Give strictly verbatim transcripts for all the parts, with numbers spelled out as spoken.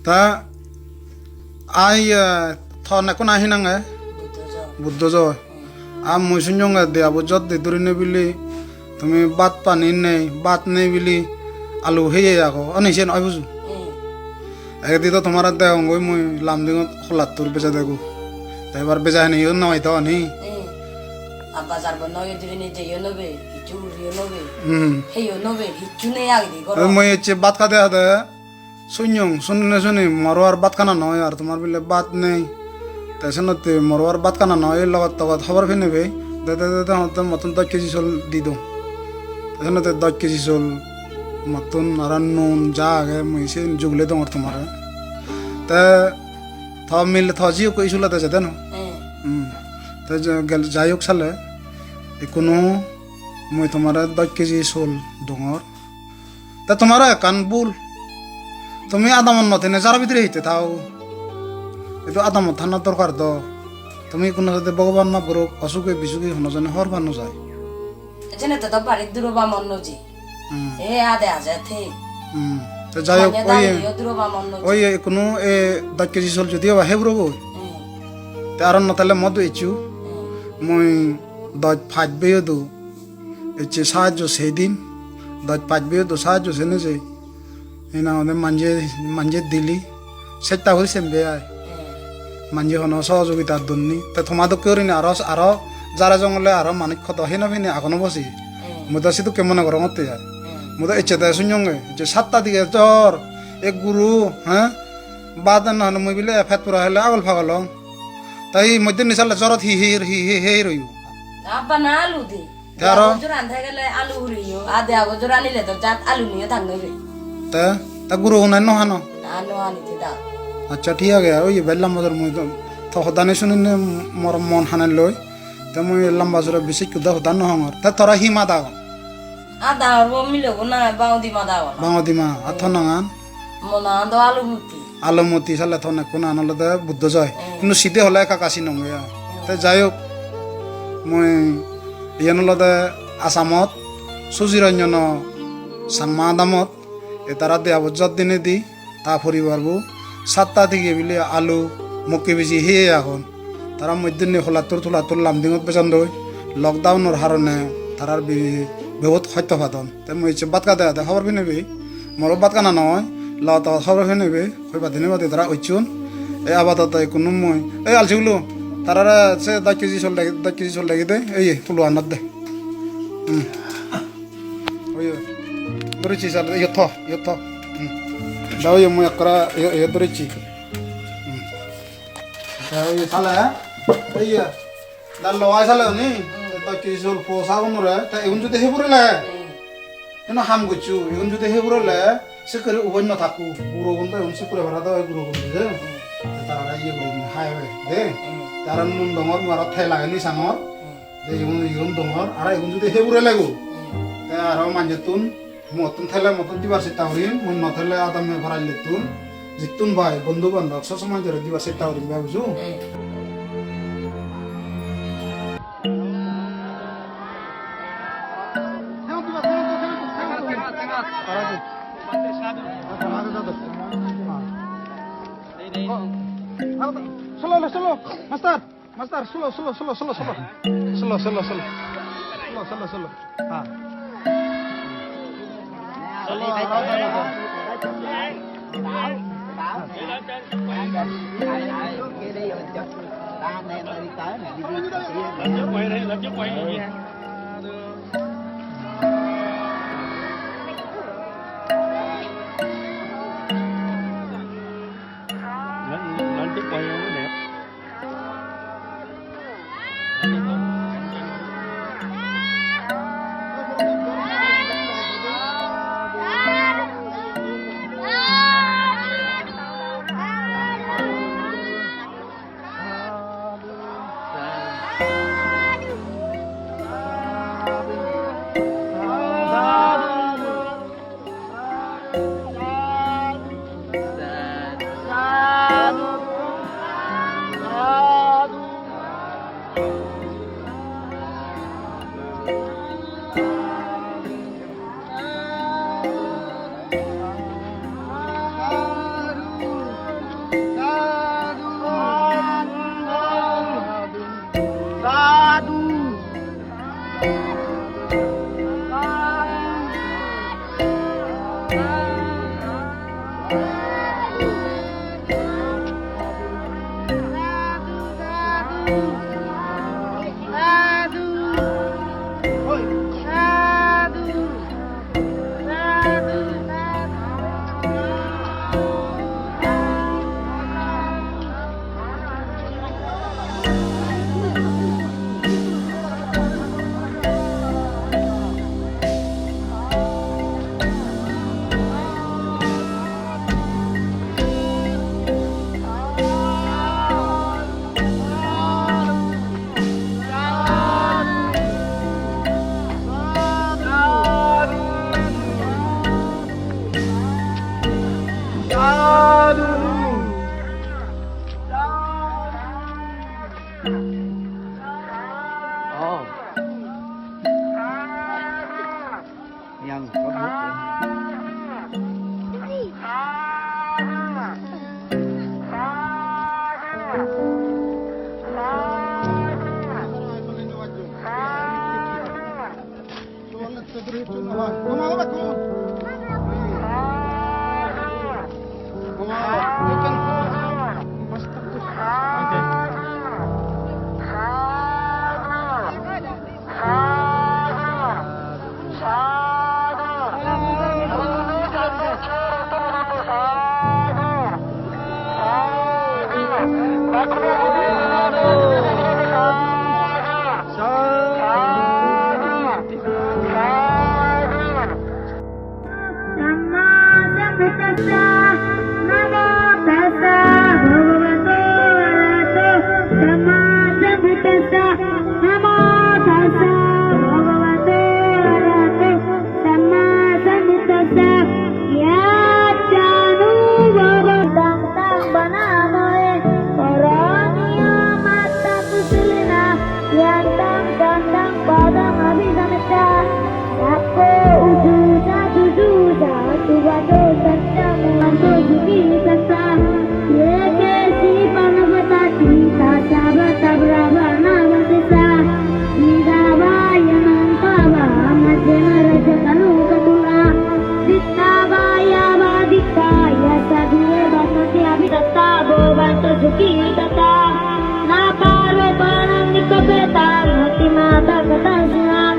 Ta ai, eh, ton ekkun ahi nange? Buddho joy. Buddho joy. Hmm. A mui sunyonge diyabo jot di durine bili tumi bhat pani nei, bhat nei bili alu heye ago. Oni siyen oi buju? Hmm. Ekdi to tomare degongoi mui Lumdingot holattur beja dego. Te ebar beja hene yo noi to oni. Hmm. A bazar bondo oye durine jeyo nobe, hissu guriyo nobe. Hmm. Heyo nobe, hissu nei agede. Te goro. Mui ecche bhat hade hade sunyong, sunine suni moro ar bhat hana noi, ar tomar bile bhat nei. Te senotte moro ar bhat hana noi, logot togot hobor pene bei. De, de, de, de, hotte mottun dos keji sol di dong. Te senotte dos keji sol mottun aro nun ja age, mui siyen jugule dongor tomare. Te to mile to ji ekko iskulot ejede no? Hmm. Hmm. Te je-, gel-, jai hok sale, ekkunu mui tomare dos keji sol dongor. Te tomaro ekkan bul. Tumi adamot no thene jaro bidire hitte tao. Edu adamot thana dorkar do. Tumi hono jade Bhogoban maf gorok, osuge bisuge hono jone hobor pa no jai. Ejene te do barit duro bamon no je. Hmm. E ade aje the. Hmm. Te jai hok, mane oye, dangor yo duro bamon no je. Oye, hono e dos keji sol jodi oba heburo bo. Hmm. Te aro no thale modu icchu. Hmm. Mui dos pach beyo do. Ecche sahajjo sei dim, dos pach beyo do sahajjo sei nejei. Hi nang hoide manje, manje dili, sesta guri sembe ai. Hmm. Manje hono sohojogita donni. Te toma dokke gurinei aro, aro jare jongole aro manuj hodo hei no pini agon obo se. Hmm. Mui do sedokke mone gorongotte ai. Hmm. Mui do ecche de sunyonge, ecche satta dige jor, ek guru, ha? Bhat no hene mui bile pet pura hele agol pagol ong. Tai moddhe ni sale jorot hi, hi, hi, hi, hi royo. Abba na alu di. Te aro? Debo joran thai gele alu huriyo, a debo joran ile to jat alu niyo thang noi be. Te, te guro gunai no hano? Na, no hani te da. Accha, thik age, oi bel lamba jor mui to, to hodani sunine mor mon hane loi. Te mui lamba jore bisi ekku da hoda no hongor. Te tora hi mada agon? Ada hor bo mile bo na bangodi mada agon. Bangodi ma, ar to nangan? Mo nangan do alu muti. Alomoti sale ton ekko nang olode Buddho Joy. Hmm. Hintu side hole ekka ekka sinonge ai. Hmm. Te jai hok, mui iyen olode Assamot Sujiranjono Changma adamot, e tara diyabo jot dinedi ta poribarbo satta dige bile alu mokke biji heye agon. Tara moddye ni holattur tolattur Lumdingot bejandoi, lockdown-or harone tarar bi-, bihut hosto padon. Te mui ecche bhat hade hade hobor pini bei. Moro bhat hana noi, loto hobor pini bei. Hoi badi nei badi tara occhon. E abadoto ekkunu mui. Ei alsigulo, tarare se dos keji sol dagi, dos keji sol dagi de. Ei, pulu anot de. Hmm. Oye. Dorichi sal, iyo tho, iyo tho. Hmm. Da oye mui ekkora, iyo, iyo dorichi. Hmm. Da oye sale, eh? Oye. Da logai sale oni, hmm, te dacche sol po sagunore, te igun judi heburele. Hmm. Eno ham goccho, igun judi heburele, sekkere ubon no thakko, gurogun do igun sekkere para do gurogun de. Hmm. Te tara iye gurinei hai oi de. Hmm. Tara nun dongor mui aro thel ageni sangor. Hmm. De igun, igun dongor, aro igun judi heburele go. Hmm. Te aro manjettun Mottun thele mottun dibar chesta gorim, mui no thele adammi parallettun. Jittun pai, bondhu bandhop, sob somoi jore dibar chesta gorim, bhai, bujo? Solo, solo, solo, master. Master, slow, slow, slow, slow, slow. Slow, slow, slow. Slow, slow, slow. Ha. Slow, slow, slow. Sammasambuddhassa. Namo tassa bhagavato arahato sammasambuddhassa. Namo tassa bhagavato arahato sammasambuddhassa. Yaccānubhāvaṃ taṃ taṃ bhaṇāma he. Karaṇīyamatthakusalena. Yantaṃ santaṃ padaṃ abhisamecca. Sakko ujū ca susu ca suvaco cassa mudu sukhī tassa. Ye keci pāṇabhūtatthi tasā vā thāvarā vā anavasesā. Dīghā vā ye mahantā vā majjhimā rassakāṇukathūlā. Diṭṭhā vā ye va adiṭṭhā yassa dūre vasanti abhisattā bhavantu sukhī tassa. Na pare pāṇaṃ nikubbetha, na timā dakkhatha sīhaṃ.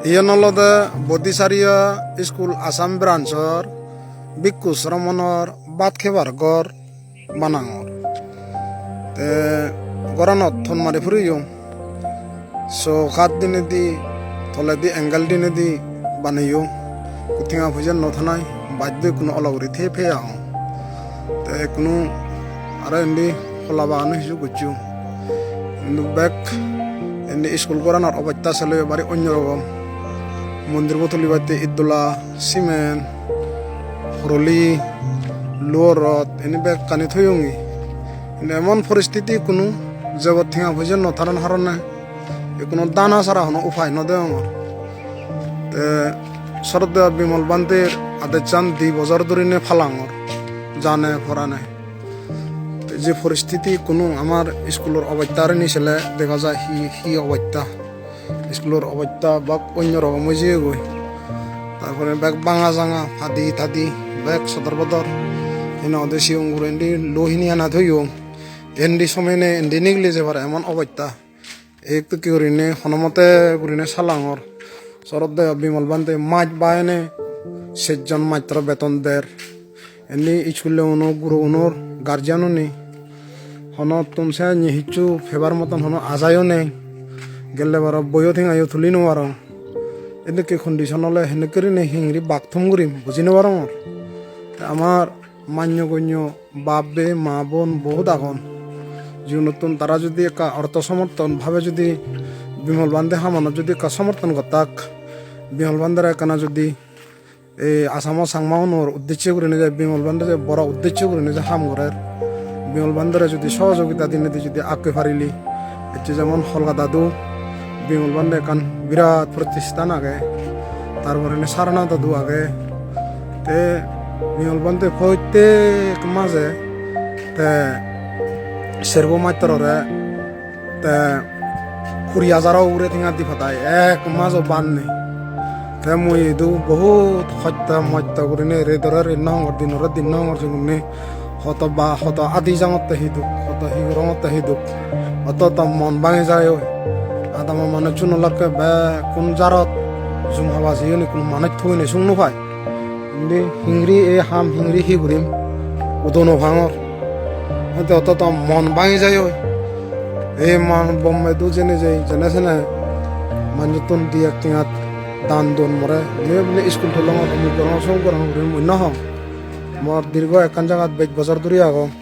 Iyan olode Bodhichariya School Assam Branch-or Bhikkhu Shramonor bhat hebar ghor banangor. Te ghoranot ton mari puriyon. So kaat dinedi, toledi angle dinedi baneyon. Ekku tenga poije no thanai, baj doi ekku olo guri thei pei agon. Te ekku aro indi hola bagano hiju gocchon. Hintu bek indi school ghoranor obosta sele bari onno rokom. Mondirbo tulibatte iddola, cement, horoli, luo rod, indi bekkani thoyonge. Indi emon poristiti, hono jebot tenga poije no thanan harone, hono dana sara hono upai no degongor. Te Sroddheyo Bimal Bhanter adechan di bojor dhurine palangor, jane porane. Te je poristiti, hono amar iskulor obosta rini sele dega jai hi hi obosta. Iskulor obosta bak onno rokom oi jeyegoi. Tar pore bek banga janga, padi tadi, bek sodor bodor. Hina hoide sigon guro indi luo hini ana thoyong. Indi somene indi nigili jei pare emon obosta. Ek dokke gurine hono mote gurine salangor. Sorot de Bimal Bhante maj baene sejjon mastro beton der. Indi school-o uno guro unor guardian-une honottun se ni hissu pebar moton hono ajayo nei. Gelle baro boyo tengayo tuli no parong. Edokke condition ole hendokke gurinei hingiri bak thum gurim buji no parongor. Te amar manyo gonyo bap bei ma bon bohut agon. Jiunottun tara judi ekka ortho somorthon bhabe judi Bimal Bhante hamanot judi ekka somorthon gottak, Bimal Bhantere ekkana judi ei Assamo Changma unor uddecche gurinei je Bimal Bhante je boro uddecche gurinei je ham gorer, Bimal Bhantere judi sohojogita dinei di judi akke parile, ecche jemon Holga dadu, Bimal Bhante ekkan birat protisthan age, tar poredi Sarana dadu age, te Bimal Bhante prottek maje te serbo mattorore te kuri hajaro ugure tenga di padai ek majo banne. Te mui idu bohut hosto mosto gurinei redore ret no hongor, dinore din no hongor, sigunne hoto ba hoto adi jangotte hi duk, hoto hi gorongotte hi duk, hoto hoto mon bangi jai oi. Adamo manuchchuno lokke bekkun jarot jum haba jeyoni, hono manuj thoinei sung no pai. Indi hingiri ei ham hingiri hi gurim, udo no pangor. Ete hoto hoto mon bangi jai oi. Ei mon Bombay du jene jei, jene sene manjottun di ek tengat dan don more. Mui bile school tulongor, mui gorongor, song gorongor guri mui no hong. Mor dirgo ekkan jagat bej bojor dhuri agong.